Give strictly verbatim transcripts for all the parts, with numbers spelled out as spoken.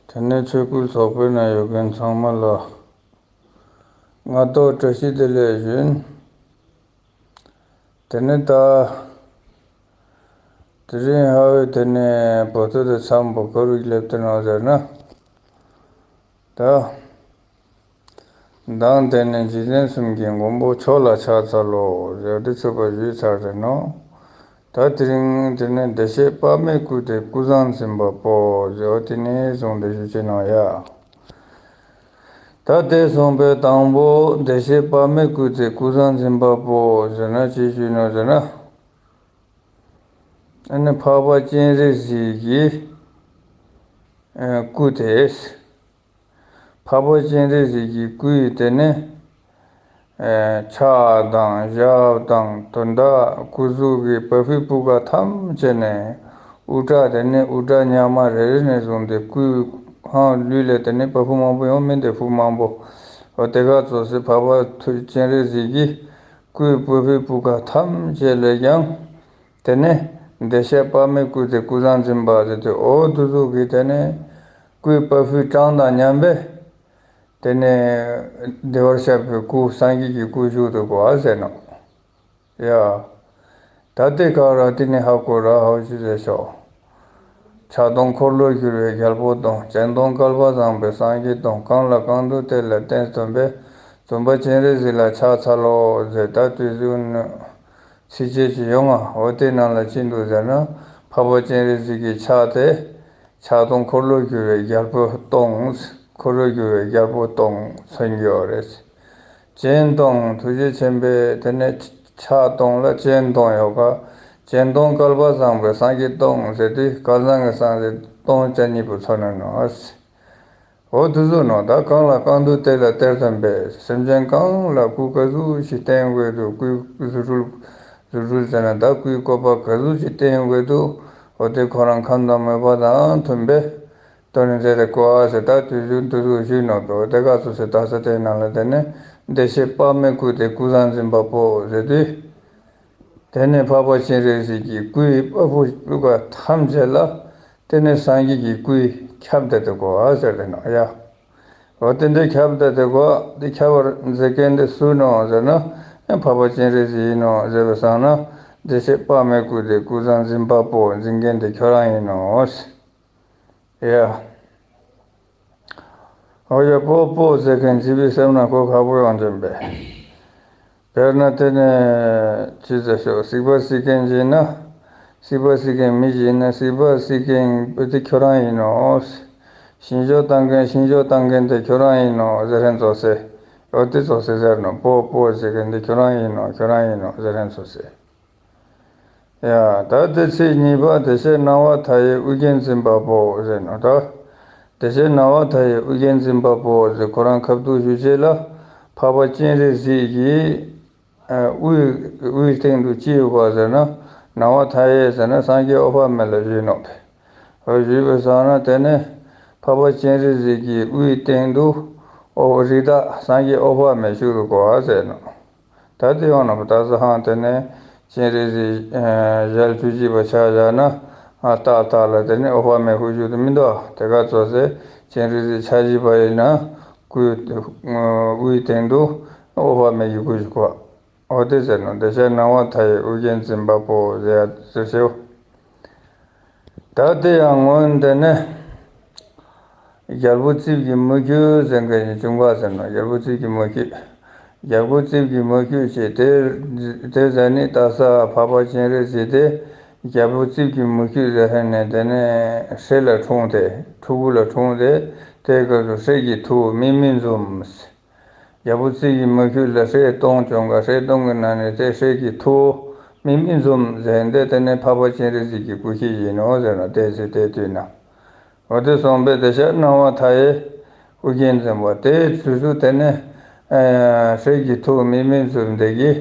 དེ་ནས་ཆོས་སྐུལ་ཚོགས་པའི་ནང་ཡོད་མཁན་ཚང་མ་ལ་སྔ་དྲོ་བཀྲ་ཤིས་བདེ་ལེགས་ཞུ། དེ་ནས་ད་དེ་རིང་ཧ་བའི་དེ་ནས་བོད་དོན་དེ་མཚམས་པོ་ག་རུ་སླེབས་ཏེ་ནོ་ཟེར་ན། ད། མདང་དེ་ནས་རྗེ་བཙུན་གསུམ་གྱི་མགོན་པོ་མཆོག་ལ་ཕྱག་འཚལ་ལོ་ཟེར་ཏེ་མཆོད་པ་ཞུས་ཚར་ཏེ་ནོ། ད་དེ་རིང་དེ་ནས་བདེ་གཤེགས་དཔག་མེད་སྐུ་དེ་སྐུ་བཟང་འཛིན་པ་པོ་ཟེར་བ་དེ་ནས་བཟུང་སྟེ་ཞུ་ཅེས་ནོ་ཡ། ད་དེ་སོང་པའི་དང་པོ་བདེ་གཤེགས་དཔག་མེད་སྐུ་དེ་སྐུ་བཟང་འཛིན་པ་པོ་ཟེར་ན་ཅི་ཞུས་ནོ་ཟེར་ན། ཨ་ནི་འཕགས་པ་སྤྱན་རས་གཟིགས་ཀྱི་སྐུ་དེ། འཕགས་པ་སྤྱན་རས་གཟིགས་ཀྱི་སྐུའི་དེ་ནས་ཕྱག་དང་ཞབས་དང་དོན་དག་སྐུ་གཟུགས་ཀྱི་པ་ཕི་སྤུ་ཀ་ཐམས་ཅད་ནས་དབུ་སྐྲ་དེ་ནས་དབུ་སྐྲ་ཉག་མ་རེ་རེ་ནས་བཟུང་སྟེ་སྐུའི་ཧང་ལུས་ལས་དེ་ནས་པ་ཕུ་མང་པོ་ཡོང་མིན་ཏེ་ཕུ་མང་པོ། འོ་དེ་ག་ཙོགས་སེ་འཕགས་པ་ཐུ་སྤྱན་རས་གཟིགས་ཀྱི་སྐུའི་པ་ཕི་སྤུ་ཀ་ཐམས་ཅད་ལས་ཀྱང་། དེ་ནས་བདེ་གཤེགས་དཔག་མེད་སྐུ་དེ་སྐུ་བཟང་འཛིན་པ་ཟེར་ཏེ་འོ་དེ་ཚོ་གི་དེ་ནས་སྐུའི་པ་ཕུའི་གྲངས་དང་མཉམ་པས། དེ་ནས་བདེ་བར་གཤེགས་པའི་སྐུ་སངས་རྒྱས་ཀྱི་སྐུ་བཞུགས་འདུག་གོ་ཨ་ཟེར་ནོ། ཡ། ད་ལྟའི་སྐབས་ར་དེ་ནས་ཧ་གོ་ར་ཧ་ཞུ་ཟེར་ཤོག། ཕྱག་སྟོང་འཁོར་ལོས་སྒྱུར་བའི་རྒྱལ་པོ་སྟོང་། སྤྱན་སྟོང་བསྐལ་པ་བཟང་པོའི་སངས་རྒྱས་སྟོང་། གང་ལ་གང་འདུལ་དེ་ལ་བརྟེན་སྟོན་པའི། བཙུན་པ་སྤྱན་རས་གཟིགས་ལ་ཕྱག་འཚལ་ལོ་ཟེར་ད་དུས་གསུམ་ནི། ཚིགས་བཅད་ཅིག་ཡོང་ང་འོ་དེ་ནང་ལ་ཅི་འདུག་ཟེར་ན། འཕགས་པ་སྤྱན་རས་གཟིགས་ཀྱི་ཕྱག་དེ། ཕྱག་སྟོང་འཁོར་ལོས་སྒྱུར་བའི་རྒྱལ་པོ་སྟོང་། འཁོར་ལོས་སྒྱུར་བའི་རྒྱལ་པོ་སྟོང་མཚོན་གྱི་ཡོད་རེད། སྤྱན་སྟོང་ཐུགས་རྗེ་ཆེན་པོའི་དེ་ནས་ཕྱག་སྟོང་ལ་སྤྱན་སྟོང་ཡོད་ཀ། སྤྱན་སྟོང་བསྐལ་པ་བཟང་པོའི་སངས་རྒྱས་སྟོང་ཟེར་དུས་བསྐལ་བཟང་གི་སངས་རྒྱས་སྟོང་བཅུ་གཉིས་པོ་མཚོན་ནས་ནོ། འོ་དེ་ཚོ་ནང་ད་གང་ལ་གང་འདུལ་དེ་ལ་བརྟེན་སྟོན་པའི་སེམས་ཅན་གང་ལ་སྐུ་ག་ཟུག་ཞིག་བསྟན་དགོས་འདུག་སྐུའི་རྫུ་འཕྲུལ། རྫུ་འཕྲུལ་ཟེར་ན་ད་སྐུའི་བཀོད་པ་ག་ཟུག་ཞིག་བསྟན་དགོས་འདུག་འོ་དེ་ཁོ་རང་ཁམས་དང་མོས་པ་དང་མཐུན་པའི་དོན་མཛད་དེ་གོ་ཨ་ཟེར་ད་དུས་གསུམ་དུས་གསུམ་ཞུས་ནོ་འདུག་དེ་ག་ཚོད་ཟེར་ད་ས་དེའི་ནང་ལ་དེ་ནས་བདེ་གཤེགས་དཔག་མེད་སྐུ་དེ་སྐུ་བཟང་འཛིན་པ་པོ་ཟེར་དུས། དེ་ནས་འཕགས་པ་སྤྱན་རས་གཟིགས་ཀྱི་སྐུའི་པ་ཕུ་སྤུ་ཀ་ཐམས་ཅད་ལ། དེ་ནས་སངས་རྒྱས་ཀྱི་སྐུའི་ཁྱབ་བརྡལ་དུ་གོ་བ་ཟེར་ཏེ་ནོ་ཡ། འོ་དེ་འདྲའི་ཁྱབ་བརྡལ་དུ་གོ་བ་འདི་ཁྱབ་པར་མཛད་མཁན་དེ་སུ་ནོ་ཟེར་ན། ཨེ་འཕགས་པ་སྤྱན་རས་གཟིགས་ཡིན་ནོ་ཟེར་བའི་སང་ན། བདེ་གཤེགས་དཔག་མེད་སྐུ་དེ་སྐུ་བཟང་འཛིན་པ་པོ་འཛིན་མཁན་དེ་ཁྱོད་རང་ཡིན་ནོ། ཡ། ཨོ་ཡ་པོ་པོ་ཟེར་མཁན་ཅི་བའི་སེམས་ན་ཁོ་ཁ་པོ་ཡོང་བྱོན་པས། དཔེར་ན་དེ་ནས་ཅི་ཟེར་ཤོག་སྲིད་པ་སྲིད་མཁན་ཅིག་ཡིན་ན། སྲིད་པ་སྲིད་མཁན་མི་ཞིག་ཡིན་ན་སྲིད་པ་སྲིད་མཁན་པོ་དེ་ཁྱོད་རང་ཡིན་ནོ། ཤིང་སྦྱོར་བཏང་མཁན་ཤིང་སྦྱོར་བཏང་མཁན་དེ་ཁྱོད་རང་ཡིན་ནོ་ཟེར་མཁན་ཙོགས་སེ། ཨོ་དེ་ཙོགས་སེ་ཟེར་ནོ་པོ་པོ་ཟེར་མཁན་དེ་ཁྱོད་རང་ཡིན་ནོ་ཁྱོད་རང་ཡིན་ནོ་ཟེར་མཁན་ཙོགས་སེ། ཡ། ད་དེ་ཚེ་གཉིས་པ་བདེ་གཤེགས་སྣང་བ་མཐའ་ཡས་ཨུ་རྒྱན་འཛིན་པ་པོ་ཟེར་ནོ་ད། བདེ་གཤེགས་སྣང་བ་མཐའ་ཡས་ཨུ་རྒྱན་འཛིན་པ་པོ་ཟེར་ཁོ་རང་ཁ་ཐུག་ཞུ་བྱེད་ལ། འཕགས་པ་སྤྱན་རས་གཟིགས་ཀྱི་དབུའི་དབུའི་སྟེང་དུ་ཅི་ཡོད་པ་ཟེར་ན། སྣང་བ་མཐའ་ཡས་ཟེར་ན་སངས་རྒྱས་འོད་དཔག་མེད་ལ་ཞུས་ནོ་པས། འོ་ཞུས་པའི་སང་ན་དེ་ནས་འཕགས་པ་སྤྱན་རས་གཟིགས་ཀྱི་དབུའི་སྟེང་དུ་ཨོ་རིགས་བདག་སངས་རྒྱས་འོད་དཔག་མེད་བཞུགས་འདུག་གོ་ཟེར་ནོ། ད་དེ་ཡོང་ན་བུ་ད་ས་ཧང་དེ་ནས་སྤྱན་རས་གཟིགས་ཞལ་བཅུ་གཅིག་པ་ཕྱག་བཞག་ན་ཏག་ཏག་ལ་དེ་ནས་འོད་དཔག་མེད་ཧུ་བཞུགས་དུ་མི་འདུག་དེ་ག་ཙོགས་སེ་སྤྱན་རས་གཟིགས་ཕྱག་བཞི་པ་ཡིན་ན་སྐུའི་དབུའི་སྟེང་དུ་འོད་དཔག་མེད་ཀྱི་སྐུ་བཞུགས་གོ། འོ་དེ་ཟེར་ནོ་བདེ་གཤེགས་སྣང་བ་མཐའ་ཡས་ཨུ་རྒྱན་འཛིན་པ་པོ་ཟེར་ཡ་ཟེར་ཞེའོ། ད་དེ་ཡང་སྔོན་དེ་ནས་རྒྱལ་པོ་རྩིབས་ཀྱི་མུ་ཁྱུད་ཟེར་མཁན་ནི་བྱུང་བ་ཟེར་ནོ། རྒྱལ་པོ་རྩིབས་ཀྱི་མུ་ཁྱུད། རྒྱལ་པོ་རྩིབས་ཀྱི་མུ་ཁྱུད་ཅེས་དེ་དེ་ཟེར་ནི་ད་ས་འཕགས་པ་སྤྱན་རས་གཟིགས་དེ་རྒྱལ་པོ་རྩིབས་ཀྱི་མུ་ཁྱུད་ཟེར་ཧེ་ནས་དེ་ནས་ཧྲེ་ལ་འཁྲུངས་ཏེ་ཕྲུ་གུ་ལ་འཁྲུངས་ཏེ་དེ་སྐབས་སུ་ཧྲེ་གི་ཐུ་བོ་མིག་མིག་འཛུམ། རྒྱལ་པོ་རྩིབས་ཀྱི་མུ་ཁྱུད་ལ་ཧྲེ་སྟོང་བྱུང་ག་ཧྲེ་སྟོང་གི་ནང་ནས་དེ་ཧྲེ་གི་ཐུ་བོ་མིག་མིག་འཛུམ་ཟེར་འདི་དེ་ནས་འཕགས་པ་སྤྱན་རས་གཟིགས་ཀྱི་སྐུ་ཤད་ཡིན་ནོ་ཟེར་ནོ་དེ་ཚེ་དེ་དུས་ན། འོ་དེ་སོང་པས་བདེ་གཤེགས་སྣང་བ་མཐའ་ཡས་ཨུ་རྒྱན་འཛིན་པ་དེ་ཚུལ་ཚུལ་དེ་ནས་ཧྲེ་གི་ཐུ་བོ་མིག་མིག་འཛུམ་འདི་གི་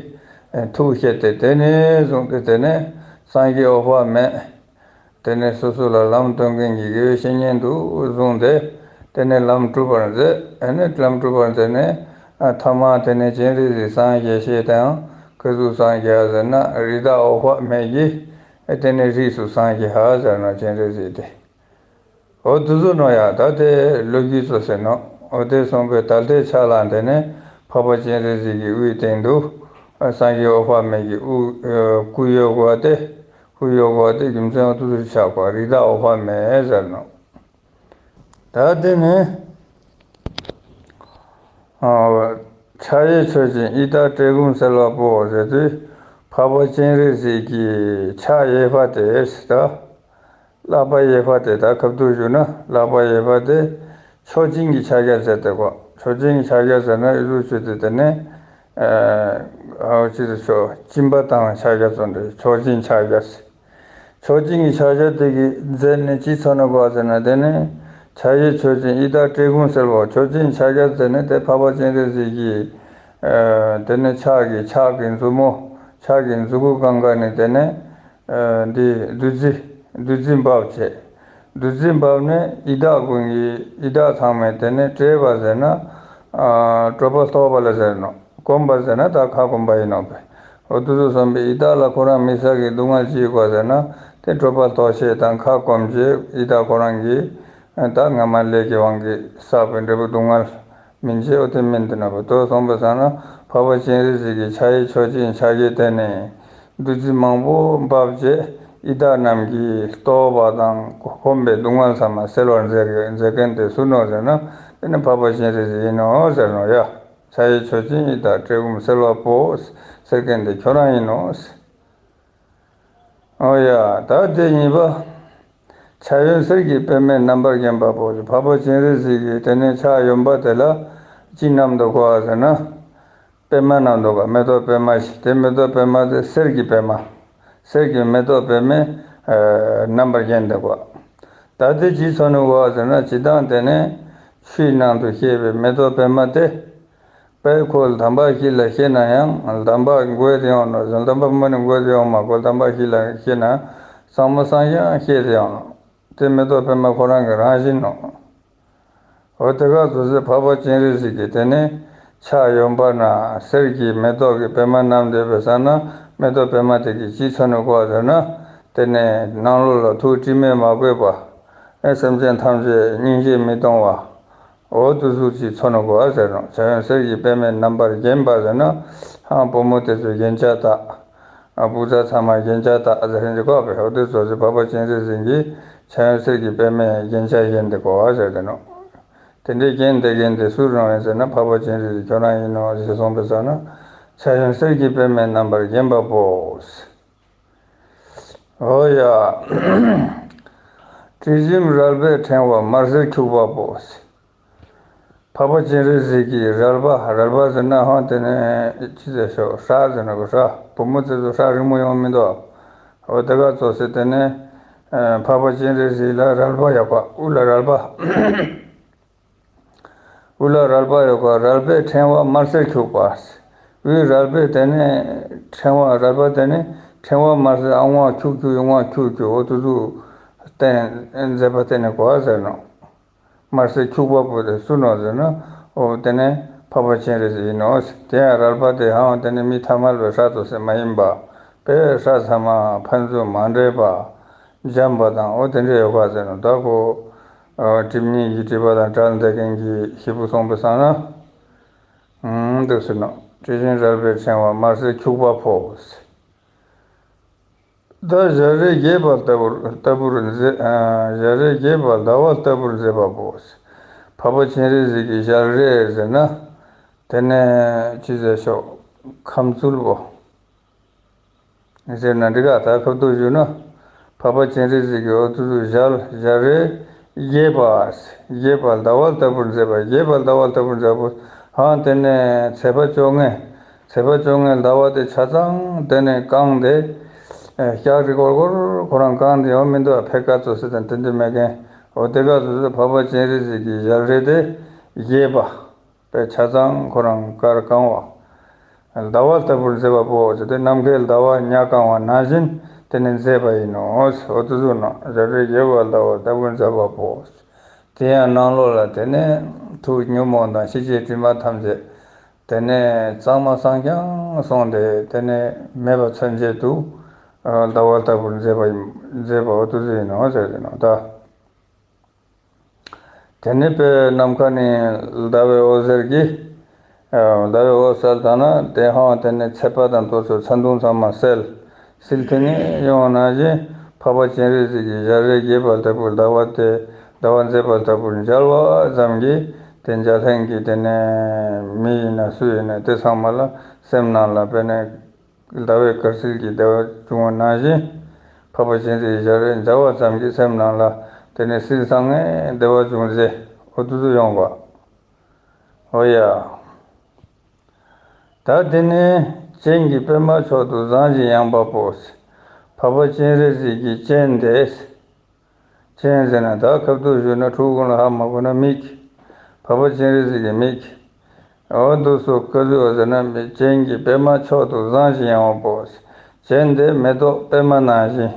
ཐུགས་བསྐྱེད་དེ་དེ་ནས་བཟུང་སྟེ་དེ་ནས་སངས་རྒྱས་འོད་དཔག་མེད། དེ་ནས་སོ་སོ་ལ་ལམ་སྟོན་མཁན་གྱི་དགེ་བའི་བཤེས་གཉེན་དུ་བཟུང་སྟེ། དེ་ནས་ལམ་སྒྲུབ་པར་མཛད། ཨ་ནི་ལམ་སྒྲུབ་པར་མཛད་ནས། ཨ་ཐ་མ་དེ་ནས་སྤྱན་རས་གཟིགས་སངས་རྒྱས་ཞེས་དང་། སྐུ་གཟུགས་སངས་རྒྱས་ཟེར་ན་རིགས་བདག་འོད་དཔག་མེད་ཀྱི། ཨ་དེ་ནས་རིགས་སུ་སངས་རྒྱས་ཧ་ཟེར་ན་སྤྱན་རས་གཟིགས་ཏེ། འོ་དེ་ཚོ་ནོ་ཡ། ད་དེ་ལོ་རྒྱུས་ཚོ་ཟེར་ནོ། འོ་དེ་སོང་པའི་ད་ལྟའི་ཆ་ལ་དེ་ནས་འཕགས་པ་སྤྱན་རས་གཟིགས་ཀྱི་དབུའི་སྟེང་དུ་སངས་རྒྱས་འོད་དཔག་མེད་ཀྱི་དབུ་སྐུ་ཡོད་དགོས་པ་དེ། སྐུ་ཡོད་དགོས་པ་དེ་རྒྱུ་མཚན་འོ་དེ་ཚོ་ཆགས་པ། རིགས་བདག་འོད་དཔག་མེད་ཟེར་ནོ། ད་དེ་ནས་ཕྱག་གཡས་མཆོག་སྦྱིན་ཡི་དྭགས་བཀྲེས་སྐོམ་སེལ་བ་པོ་ཟེར་དུས། འཕགས་པ་སྤྱན་རས་གཟིགས་ཀྱི་ཕྱག་གཡས་པ་དེ་ཟེར་ད། ལག་པ་གཡས་པ་དེ། ད་ཁ་ཐུག་ཞུ་ན་ལག་པ་གཡས་པ་དེ་མཆོག་སྦྱིན་གྱི་ཕྱག་རྒྱ་ཟེར་ཏེ་གོ། མཆོག་སྦྱིན་གྱི་ཕྱག་རྒྱ་ཟེར་ན་ཨི་ཟུག་ཆུ་དེ་དེ་ནས་ཨ་ཅི་ཟེར་ཤོག་སྦྱིན་པ་དང་ཕྱག་རྒྱ་ཚོ་འདི་མཆོག་སྦྱིན་ཕྱག་རྒྱ་ཟེར། མཆོག་སྦྱིན་གྱི་ཕྱག་རྒྱ་དེ་གི་རྗེས་ནས་ཅི་ཚོར་ནས་གོ་ཟེར་ན། དེ་ནས་ཕྱག་གཡས་མཆོག་སྦྱིན་ཡི་དྭགས་བཀྲེས་སྐོམ་སེལ་བ། མཆོག་སྦྱིན་ཕྱག་རྒྱ་ཟེར་ནས་དེ་འཕགས་པ་སྤྱན་རས་གཟིགས་ཀྱི་ཨ་དེ་ནས་ཕྱག་གི་ཕྱག་གི་མཛུབ་མོ། ཕྱག་གི་མཛུབ་གུ་གང་ག་ནས་དེ་ནས་ཨ་འདི་བདུད་རྩི། བདུད་རྩི་འབབ་བྱས། བདུད་རྩི་འབབ་ནས་ཡི་དྭགས་ཀུན་གྱི་ཡི་དྭགས་ཚང་མས་དེ་ནས་བཀྲེས་པ་ཟེར་ན་ཨ་གྲོད་པ་ལྟོགས་པ་ལ་ཟེར་ནོ། སྐོམ་པ་ཟེར་ན་ད་ཁ་སྐོམ་པ་ཡིན་ནོ་པས། འོ་དེ་ཚོ་སོང་པས་ཡི་དྭགས་ལ་ཁོ་རང་མི་ཟ་གི་སྡུག་བསྔལ་ཅི་ཡོད་གོ་ཟེར་ན། དེ་གྲོད་པ་ལྟོགས་བྱས་དང་ཁ་སྐོམ་བྱས་ཡི་དྭགས་ཁོ་རང་གི་ད་སྔ་མ་ལས་ཀྱི་དབང་གིས་བསགས་པའི་འབྲས་བུ་སྡུག་བསྔལ་སྨིན་བྱས། འོ་དེ་སྨིན་དེ་ནོ་པས། དེ་སོང་པས་ཟེར་ན་འཕགས་པ་སྤྱན་རས་གཟིགས་ཀྱི་ཕྱག་གཡས་མཆོག་སྦྱིན་ཕྱག་རྒྱའི་སྟེང་ནས་བདུད་རྩི་མང་པོ་འབབ་བྱས་ཡི་དྭགས་རྣམས་ཀྱི་ལྟོགས་པ་དང་སྐོམ་པའི་སྡུག་བསྔལ་ཚང་མ་སེལ་བར་མཛད་མཛད་མཁན་དེ་སུ་ནོ་ཟེར་ན། དེ་ནི་འཕགས་པ་སྤྱན་རས་གཟིགས་ཡིན་ནོ་ཟེར་ནོ་ཡ། ཕྱག་གཡས་མཆོག་སྦྱིན་ཡི་དྭགས་བཀྲེས་སྐོམ་སེལ་བ་པོ། སེལ་མཁན་དེ་ཁྱོད་རང་ཡིན་ནོ། ཨོ་ཡ། ད་དེ་གཉིས་པ། ཕྱག་གཡོན་གསེར་གྱི་པདྨས་རྣམ་པར་བརྒྱན་པ་པོ། འཕགས་པ་སྤྱན་རས་གཟིགས་ཀྱི་དེ་ནས་ཕྱག་གཡོན་པ་དེ་ལ་ཅི་བསྣམས་འདུག་གོ་ཟེར་ན། པདྨ་བསྣམས་འདུག་ག་མེ་ཏོག་པདྨ་ཞིག་དེ་མེ་ཏོག་པདྨ་དེ་གསེར་གྱི་པདྨ། གསེར་གྱི་མེ་ཏོག་པདྨས་ཨ་རྣམ་པར་བརྒྱན་འདུག་ག་ད་དེ་ཅི་མཚོན་ནུས་གོ་ཟེར་ན། སྤྱིར་བཏང་དེ་ནས་ཆུའི་ནང་དུ་སྐྱེས་པའི་མེ་ཏོག་པདྨ་དེ། དཔེ་ཁོ་ལྡན་པ་ཞིག་ལ་སྐྱེས་ན་ཡང་ལྡན་པ་འགོས་ཏེ་ཡོང་ནོ། ལྡན་པ་མ་ནི་འགོས་ཏེ་ཡོང་མ་དགོས། ལྡན་པ་ཞིག་ལ་སྐྱེས་ན་སངས་མ་སངས་ཀྱང་སྐྱེས་ཏེ་ཡོང་ནོ། དེ་མེ་ཏོག་པདྨ་ཁོ་རང་གི་རང་བཞིན་ནོ། འོ་དེ་ག་ཚོད་ཟེར་འཕགས་པ་སྤྱན་རས་གཟིགས་ཀྱི་དེ་ནས་ཕྱག་གཡོན་པ་ན་གསེར་གྱི་མེ་ཏོག་གི་པདྨ་བསྣམས་བསྡད་པའི་ས་ན། མེ་ཏོག་པདྨ་དེ་གིས་ཅི་མཚོན་ནུས་གོ་ཟེར་ན། དེ་ནས་ནང་ལོགས་ལ་ཐུགས་དྲི་མས་མ་གོས་པ། ཨེ་སེམས་ཅན་ཐམས་ཅད་སྙིང་རྗེས་མི་གཏོང་བ། འོ་དེ་ཟུག་ཅིག་མཚོན་ནུས་གོ་ཟེར་ནོ། ཕྱག་གཡོན་གསེར་གྱི་པདྨས་རྣམ་པར་བརྒྱན་པ་ཟེར་ན། ཧང་བུ་མོ་དེ་ཚོའི་རྒྱན་ཆ་དག་ཨ་བུ་ཚ་ཚང་མ་རྒྱན་ཆ་དག་ཟེར་མཁན་གྱི་སྐབས་རེད། འོ་དེ་ཚོ་ཟེར་འཕགས་པ་སྤྱན་རས་གཟིགས་ཀྱི་ཕྱག་གཡོན་གསེར་གྱི་པདྨས་རྒྱན་ཆ་བཞེངས་ཏེ་གོ་བ་ཟེར་དེ་ནོ། དེ་འདྲའི་རྒྱན་དེ་རྒྱན་དེ་སུ་རང་ཡིན་ཟེར་ན། འཕགས་པ་སྤྱན་རས་གཟིགས་ཁྱོད་རང་ཡིན་ནོ་ཞེས་གསུངས་པའི་ས་ན། ཕྱག་གཡོན་གསེར་གྱི་པདྨས་རྣམ་པར་བརྒྱན་པ་པོ། འོ་ཡ། དྲི་ཞིམ་རལ་པའི་ཕྲེང་བ་དམར་སེར་འཁྱུག་པ་པོ། འཕགས་པ་སྤྱན་རས་གཟིགས་ཀྱི་རལ་པ། རལ་པ་ཟེར་ན་ཧང་དེ་ནས་ཅི་ཟེར་ཤོག་སྲ་ཟེར་ན་གོ། སྲ་བུ་མོ་དེ་ཚོ་སྲ་རིང་མོ་ཡོང་མི་འདུག་འོ་དེ་ག་ཚོད་ཟེར་དེ་ནས་ཨ་འཕགས་པ་སྤྱན་རས་གཟིགས་ལ་རལ་པ་ཡོད་པ། དབུ་ལ་རལ་པ། དབུ་ལ་རལ་པ་ཡོད་པ། རལ་པའི་ཕྲེང་བ་དམར་སེར་འཁྱུག་པ། དབུའི་རལ་པའི་དེ་ནས་ཕྲེང་བ། རལ་པ་དེ་ནས་ཕྲེང་བ་དམར་སེར་ཨ་ངོ་འཁྱུག་འཁྱུག་ཨ་ངོ་འཁྱུག་འཁྱུག་འོ་དེ་ཚོ་བསྟན་མཛད་པ་དེ་ནས་གོ་བ་ཟེར་ནོ། དམར་སེར་འཁྱུག་པ་པོ་དེ་སུ་ནོ་ཟེར་ན། འོ་དེ་ནས་འཕགས་པ་སྤྱན་རས་གཟིགས་ཡིན་ནོ། དེ་ཡང་རལ་པ་དེ་ཧང་དེ་ནས་མི་ཐ་མལ་པའི་སྲ་ཚོ་ཟེར་མ་ཡིན་པ། དཔེ་སྲ་ཚང་མ་ཕན་ཚུན་མ་འདྲེས་པ། འཇམ་པ་དང་འོ་དེ་འདྲ་ཡོད་པ་ཟེར་ནོ། ད་ཁོ་ཨ་སྒྲིབ་གཉིས་ཀྱི་སྒྲིབ་པ་དང་བྲལ་བསྡད་མཁན་གྱི་ཞེ་པོ་གསུངས་པའི་ས་ན། ཨང་འདུག་ཟེར་ནོ། དྲི་ཞིམ་རལ་པའི་ཕྲེང་བ་དམར་སེར་འཁྱུག་པ་ཕོབ། ད་ཞལ་རས་རྒྱས་པ་ལྟ་བུར་ལྟ་བུར་མཛེས། ཨ་ཞལ་རས་རྒྱས་པ་ཟླ་བ་ལྟ་བུར་མཛེས་པ་པོ། འཕགས་པ་སྤྱན་རས་གཟིགས་ཀྱི་ཞལ་རས་ཟེར་ན། དེ་ནས་ཅི་ཟེར་ཤོག་ཁམས་ཚུལ་པོ། ཟེར་ན་འགྲིག་ག་ད་ཁ་ཐུག་ཞུ་ན། འཕགས་པ་སྤྱན་རས་གཟིགས་ཀྱི་འོ་དེ་ཚོ་ཞལ་ཞལ་རས་རྒྱས་པ། རྒྱས་པ་ཟླ་བ་ལྟ་བུར་མཛེས་པ། རྒྱས་པ་ཟླ་བ་ལྟ་བུར་མཛེས་པ། ཧང་དེ་ནས་ཚེས་པ་བཅོ་ལྔའི་ཚེས་པ་བཅོ་ལྔའི་ཟླ་བ་དེ་ཆ་ཚང་དེ་ནས་བཀང་སྟེ། ཨ་ལྕགས་རི་སྒོར་སྒོར་ཁོ་རང་བཀང་སྟེ་ཡོང་མི་འདུག་ཕེ་ཀ་ཙོ་ཟེར་དང་དེ་འདྲ་མེད་མཁན། འོ་དེ་ཀ་ཙོ་ཟེར་འཕགས་པ་སྤྱན་རས་གཟིགས་ཀྱི་ཞལ་རས་དེ་རྒྱས་པ། པས་ཆ་ཚང་ཁོ་རང་དཀར་བཀང་བ། ཟླ་བ་ལྟ་བུར་མཛེས་པ་པོ་ཟེར་ཏེ་ནམ་མཁའི་ཟླ་བ་ཉ་བཀང་བ་ནང་བཞིན་དེ་ནི་མཛེས་པ་ཡིན་ནོ། འོ་དེ་ཚོ་ནོ། ཞལ་རས་རྒྱས་པ་ཟླ་བ་ལྟ་བུར་མཛེས་པ་པོ། དེ་ཡང་ནང་ལོགས་ལ་དེ་ནས་ཐུགས་ཉོན་མོངས་དང་ཤེས་བྱའི་དྲི་མ་ཐམས་ཅད་དེ་ནས་གཙང་མ་སངས་རྒྱས་སོང་སྟེ་དེ་ནས་མེད་པ་མཚོན་བྱེད་དུ་ཟླ་བ་ལྟ་བུར་མཛེས་པ་ཡིན། མཛེས་པ་འོ་དེ་ཚོ་ཡིན་ནོ་ཟེར་ཏེ་ནོ་ད། དེ་ནས་དཔེ་ནམ་མཁའ་ནས་ཟླ་བའི་འོད་ཟེར་གྱིས། ཨ། ཟླ་བའི་འོད་གསལ་དང་ན་དེ་ཧང་དེ་ནས་ཚད་པ་དང་དུས་སུ་མཚན་དུང་ཚང་མ་གསལ། སིལ་ཐི་ནི་ཡོང་ནང་བཞིན་འཕགས་པ་སྤྱན་རས་གཟིགས་ཀྱི་ཞལ་རས་དགྱེས་པ་ལྟ་བུ་ཟླ་བ་དེ་ཟླ་བ་མཛེས་པ་ལྟ་བུར་མཇལ་བ་ཙམ་གྱིས་དེ་འཇའ་ལྷན་གྱིས་དེ་ནས་མི་ཡིན་ན་སུ་ཡིན་ན་དེ་ཚང་མ་ལ་སེམས་ནང་ལ་དཔེར་ན་ཟླ་བའི་དཀར་སིལ་གྱི་བདེ་བ་བྱུང་བ་ནང་བཞིན། འཕགས་པ་སྤྱན་རས་ཀྱི་ཞལ་རས་མཇལ་བ་ཙམ་གྱིས་སེམས་ནང་ལ་དེ་ནས་སིལ་སང་ངེ་བདེ་བ་བྱུང་ཟེར། འོ་དེ་ཚོ་ཡོང་བ། འོ་ཡ། ད་དེ་ནས་སྤྱན་གྱི་པདྨ་མཆོག་ཏུ་བཟང་ཞིང་ཡངས་པ་པོ། འཕགས་པ་སྤྱན་རས་གཟིགས་ཀྱི་སྤྱན་དེ། སྤྱན་ཟེར་ན་ད་ཁ་ཐུག་ཞུས་ན་ཕྲུ་གུ་ལ་ཧ་མ་གོ་ན་མིག་འཕགས་པ་སྤྱན་རས་གཟིགས་ཀྱི་མིག་འོ་འདུག་སོ་ཀ་ཟུ་བ་ཟེར་ན་མི་སྤྱན་གྱི་པདྨ་མཆོག་ཏུ་བཟང་ཞིང་ཡངས་པ་པོ། སྤྱན་དེ་མེ་ཏོག་པདྨ་ནང་བཞིན།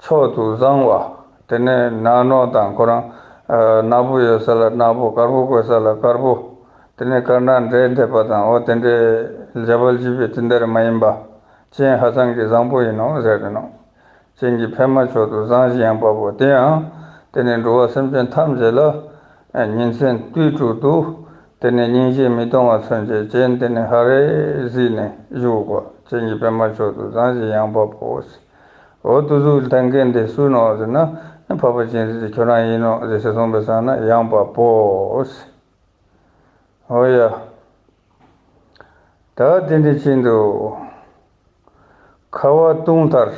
མཆོག་ཏུ་བཟང་བ། དེ་ནས་ནག་ནོག་དང་ཁོ་རང་། ནག་པོ་ཡོད་ས་ལ་ནག་པོ། དཀར་པོ་དགོས་ས་ལ་དཀར་པོ། དེ་ནས་དཀར་ནག་འདྲེས་བསྡད་པ་དང་འོ་དེ་འདྲའི་ལྗང་བལ་གྱི་བའི་དེ་འདྲ་མ་ཡིན་པ། སྤྱན་ཧ་ཅང་གི་བཟང་པོ་ཡིན་ནོ་ཟེར་ནོ། སྤྱན་གྱི་པདྨ་མཆོག་ཏུ་བཟང་ཞིང་ཡངས་པ་པོ། དེ་ཡང་དེ་ནས་འགྲོ་བ་སེམས་ཅན་ཐམས་ཅད་ལ་ཉིན་མཚན་དུས་དྲུག་ཏུ་དེ་ནས་སྙིང་རྗེ་མི་གཏོང་བ་མཚོན་བྱེད་ཅན། དེ་ནས་ཧ་རེ་གཟིགས་ནས་བཞུགས་པ། སྤྱན་གྱི་པདྨ་མཆོག་ཏུ་བཟང་ཞིང་ཡངས་པ་པོ། འོ་དེ་ཚོ་ལྷན་རྒྱས་འདི་སུ་ནོ་ཟེར་ན་འཕགས་པ་སྤྱན་རས་གཟིགས་ཁྱོད་རང་ཡིན་ནོ་ཟེར་ཞེས་གསུངས་པའི་སང་ན་ཡངས་པ་པོ། འོ་ཡ། ད་དེ་འདྲ་ཕྱིན་དུ། ཁ་བ་དུང་ལྟར།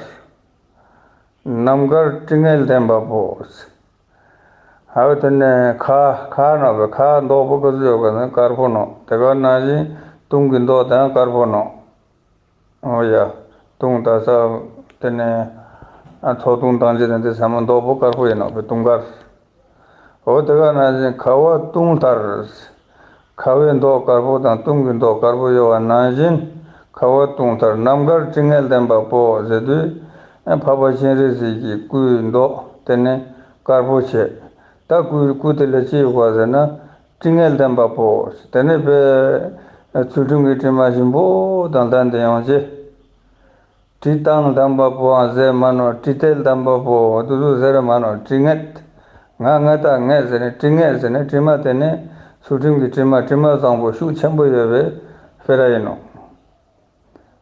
རྣམ་དཀར་དྲི་ངད་ལྡན་པ་པོ། ཧ་བ་དེ་ནས་ཁ་ཁ་ནོ་བའི་ཁ་མདོག་པོ་ག་ཚོད་ཡོད་ག་ན་དཀར་པོ་ནོ། དེ་ག་ནང་བཞིན་དུང་གི་མདོག་དང་དཀར་པོ་ནོ། འོ་ཡ། དུང་ད་ས་དེ་ནས་ཨ་ཐོག་དུང་དང་ཅི་དང་དེ་ཚང་མ་མདོག་པོ་དཀར་པོ་ཡིན་ནོ་བའི་དུང་དཀར། འོ་དེ་ག་ནང་བཞིན་ཁ་བ་དུང་ལྟར། ཁ་བའི་མདོག་དཀར་པོ་དང་དུང་གི་མདོག་དཀར་པོ་ཡོད་པ་ནང་བཞིན་ཁ་བ་དུང་ལྟར་རྣམ་དཀར་དྲི་ངད་ལྡན་པ་པོ་ཟེར་དུས། འཕགས་པ་སྤྱན་རས་གཟིགས་ཀྱི་སྐུའི་མདོག་དེ་ནི་དཀར་པོ་བྱས། ད་སྐུ་སྐུ་དེ་ལ་ཅི་ཡོད་པ་ཟེར་ན། དྲི་ངད་ལྡན་པ་པོ། དེ་ནི་དཔེ་ཚུལ་ཁྲིམས་ཀྱི་དྲི་མ་ཞིམ་པོ་དང་ལྡན་ཏེ་ཡོང་ཅེས། དྲི་དང་ལྡན་པ་པོའང་ཟེར་མ་ནོ། དྲི་དེ་ལྡན་པ་པོ་དུ་དུ་ཟེར་མ་ནོ། དྲི་ངད། ང་ང་ད་ངད་ཟེར་ནས་དྲི་ངད་ཟེར་ནས་དྲི་མ་དེ་ནི་ཚུལ་ཁྲིམས་ཀྱི་དྲི་མ་དྲི་མ་བཟང་པོ་ཤུགས་ཆེན་པོ་ཡོད་པའི་སྤེ་ར་ཡིན་ནོ།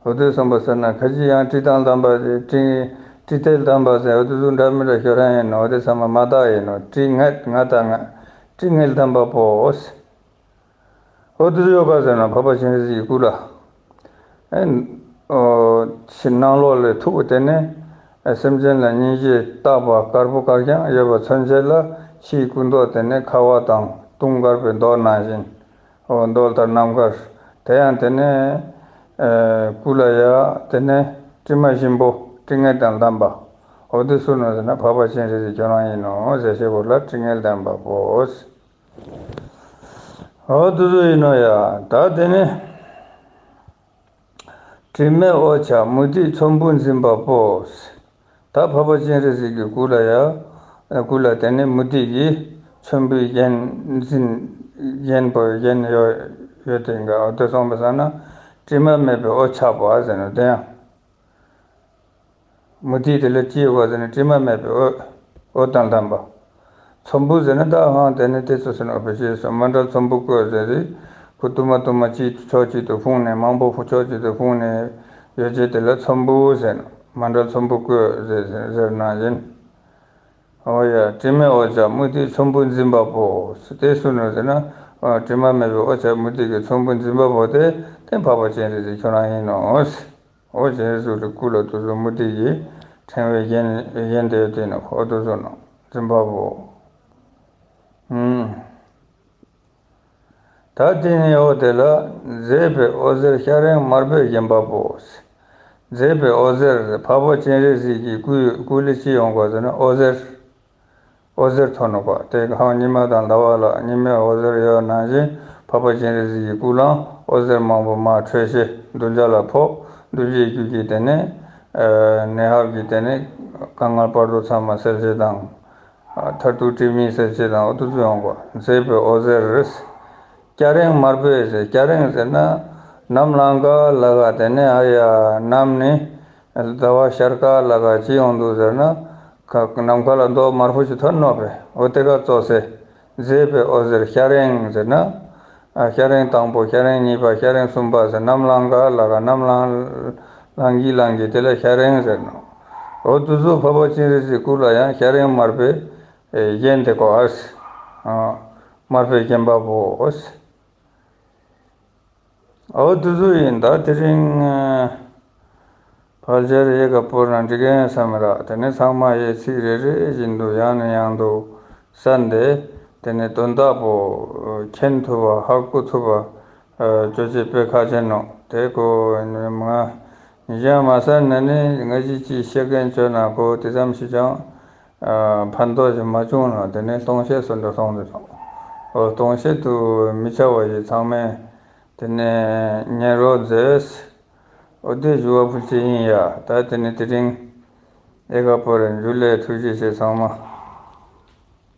འོ་དུས་གསུངས་པ་ཟེར་ན་ཁ་ཅིག་ཡང་དྲི་དང་ལྡན་པ་དེ་དྲི་དྲི་དེ་ལྡན་པ་ཟེར་འོ་དུ་དུ་འདྲ་མི་འདྲ་ཤོད་རང་ཡིན་ནོ། འོ་དེ་ཚང་མ་མ་དག་ཡིན་ནོ། དྲི་ངད་ང་ད་ང་དྲི་ངད་ལྡན་པ་པོ། འོ་དེ་ཚོ་ཡོད་ག་ཟེར་ན་འཕགས་པ་སྤྱན་རས་གཟིགས་ཀྱི་སྐུ་ལ། ཨེ། འོ། ཕྱི་ནང་ལོགས་ལས་ཐུག་དེ་ནས་སེམས་ཅན་ལ་སྙིང་རྗེ་བཏགས་པ་དཀར་པོ་དཀར་རྐྱང་ཡོད་པ་མཚོན་བྱེད་ལ་ཕྱིའི་སྐུ་མདོག་དེ་ནས་ཁ་བ་དང་དུང་དཀར་པོའི་མདོག་ནང་བཞིན། འོ་མདོག་ལྟར་རྣམ་དཀར། དེ་ཡང་དེ་ནས་ཨེ། སྐུ་ལ་ཡ་དེ་ནས་དྲི་མ་ཞིམ་པོ་དྲི་ངད་དང་ལྡན་པ། འོ་དེ་སུ་ནོ་ཟེར་ན་འཕགས་པ་སྤྱན་རས་གཟིགས་ཁྱོད་རང་ཡིན་ནོ་ཟེར་ཞེས་པོ་ལ་དྲི་ངད་ལྡན་པ་པོ། འོ་དེ་ཚོ་ཡིན་ནོ་ཡ། ད་དེ་ནི་དྲི་མེད་འོད་ཆགས་མུ་ཏིག་ཚོམ་བུ་འཛིན་པ་པོ། ད་འཕགས་པ་སྤྱན་རས་གཟིགས་ཀྱི་སྐུ་ལ་ཡ། སྐུ་ལ་དེ་ནི་མུ་ཏིག་གི་ཚོམ་བུའི་རྒྱན་འཛིན་རྒྱན་པོ་རྒྱན་ཡོད་ཡོད་དེ་འགའ་འོ་དེ་སོང་པ་ས་ན་དྲི་མ་མེད་པའི་འོད་ཆགས་པ་ཟེར་ནོ་དེ་ཡང་། མུ་ཏིག་དེ་ལ་ཅི་ཡོད་པ་ཟེར་ན་དྲི་མ་མེད་པའི་འོད། འོད་དང་ལྡན་པ། ཚོམ་བུ་ཟེར་ན་ད་ཧང་དེ་ནི་དེ་ཚོ་ཟེར་ནོ་བེ་ཤེས་སོ་མཎྜལ་ཚོམ་བུ་བཀོད་ཟེར་རེད། ཁུ་དུ་མ་དུ་མ་གཅིག་ཕྱོགས་གཅིག་ཏུ་ཕུང་ནས་མང་པོ་ཕྱོགས་གཅིག་ཏུ་ཕུང་ནས་ཡོད་ཅེས་དེ་ལ་ཚོམ་བུ་ཟེར་ནོ། མཎྜལ་ཚོམ་བུ་བཀོད་ཟེར་ཟེར་ཟེར་ནང་བཞིན། འོ་ཡ་དྲི་མེད་འོད་ཆགས་མུ་ཏིག་ཚོམ་བུ་འཛིན་པ་པོ། དེ་སུ་ནོ་ཟེར་ན། དྲི་མ་མེད་པའི་འོད་ཆགས་མུ་ཏིག་གི་ཚོམ་བུ་འཛིན་པ་པོ་དེ་དེ་འཕགས་པ་སྤྱན་རས་གཟིགས་ཁྱོད་རང་ཡིན་ནོ། འོ་སྤྱན་རས་གཟིགས་ཀྱི་སྐུ་ལ་དུ་ཚོ་མུ་ཏིག་གི་ཕྲེང་བའི་རྒྱན་རྒྱན་དེ་དེ་ནི་འོ་དུ་ཚོ་ནོ་འཛིན་པ་པོ། ཨུམ། ད་དེ་ནི་འོ་དེ་ལ་མཛེས་པའི་འོད་ཟེར་སྐྱ་རེངས་དམར་པོས་བརྒྱན་པ་པོ། མཛེས་པའི་འོད་ཟེར་འཕགས་པ་སྤྱན་རས་གཟིགས་ཀྱི་སྐུའི་སྐུ་ལ་ཅི་ཡོང་གོ་ཟེར་ན་འོད་ཟེར། འོད་ཟེར་ཐོན་ནོ་པ་དེ་གང་ཉི་མ་དང་ཟླ་བ་ལ་ཉི་མའི་འོད་ཟེར་ཡོད་ནང་བཞིན་འཕགས་པ་སྤྱན་རས་གཟིགས་ཀྱི་སྐུ་ལའང་འོད་ཟེར་མང་པོ་མར་འཕྲོས་ཤིང་གདུལ་བྱ་ལ་ཕོག་གདུལ་བྱའི་རྒྱུད་ཀྱི་དེ་ནས་ནད་ཧབ་ཀྱི་དེ་ནས་དཀའ་ངལ་བར་དོ་ཚང་མ་སེལ་བྱེད་དང་། མཐར་ཐུག་དྲི་མེད་སེལ་བྱེད་དང་འོ་དུ་ཚོ་ཡོང་གོ། མཛེས་པའི་འོད་ཟེར། སྐྱ་རེངས་དམར་པོས་ཟེར། སྐྱ་རེངས་ཟེར་ན་ནམ་ལངས་ཀ་ལ་ག་དེ་ནས་ཨ་ཡ་ནམ་ནི་ཟླ་བ་ཤར་ཀ་ལ་ག་ཅི་ཡོང་འདུག་ཟེར་ན། ནམ་མཁའ་ལ་མདོག་དམར་པོ་ཞིག་ཐོན་ནོ་པས། འོ་དེ་ག་ཙོགས་སེ་ མཛད་པའི་འོད་ཟེར་ཤ་རེངས་ཟེར་ན། ཨ་ཤ་རེངས་དང་པོ་ཤ་རེངས་གཉིས་པ་ཤ་རེངས་གསུམ་པ་ཟེར་རྣམ་ལང་ག་ལ་ག་རྣམ་ལང་། ལང་གི་ལང་གི་དེ་ལ་ཤ་རེངས་ཟེར་ནོ། འོ་དུ་ཟུ་འཕགས་པ་སྤྱན་རས་གཟིགས་སྐུ་ལ་ཡང་ཤ་རེངས་དམར་པོའི་རྒྱན་དེ་གོ་ཨ་སི། དམར་པོའི་རྒྱན་པ་པོ་ཨོ་སི། འོ་དུ་ཟུ་ཡིན་ད་དེ་རིང་། ཕལ་ཆེར་ཡེ་ག་པོ་རང་འགྲིག་གན་བསམ་ར་དེ་ནས་ཚང་མ་ཡེ་ཚིག་རེ་རེ་བཞིན་དུ་ཡང་ནས་ཡང་དུ་གསན་ཏེ། དེ་ནས་དོན་དག་པོ་མཁྱེན་ཐུབ་པ་ཧ་གོ་ཐུབ་པ་ཅོ་ཅེས་དཔེ་ཁག་ཆེན་ནོ། དེ་ཀོ་ང་ཉི་ཤང་མ་གསན་ན་ནི་ང་ཅི་ཅི་བཤད་མཁན་བྱོས་ན་ཀོ་དེ་ཙམ་ཞིག་ཀྱང་ཕན་ཐོགས་ཞིག་མ་བྱུང་ན་དེ་ནས་སྟོང་བཤད་སུ་འགྲོ་སོང་དེ་སོང་། འོ་སྟོང་བཤད་དུ་མི་བྱ་བ་ཡི་ཚང་མས། དེ་ནས་ཉན་རོགས་མཛོད། འོ་དེ་ཞུ་བ་ཕུལ་ཆེ་ཡིན་ཡ། ད་དེ་ནས་དེ་རིང་ཨེ་ཀ་པོ་རེ་འཇུ་ལེ་ཐུགས་རྗེ་ཆེ་ཚང་མ།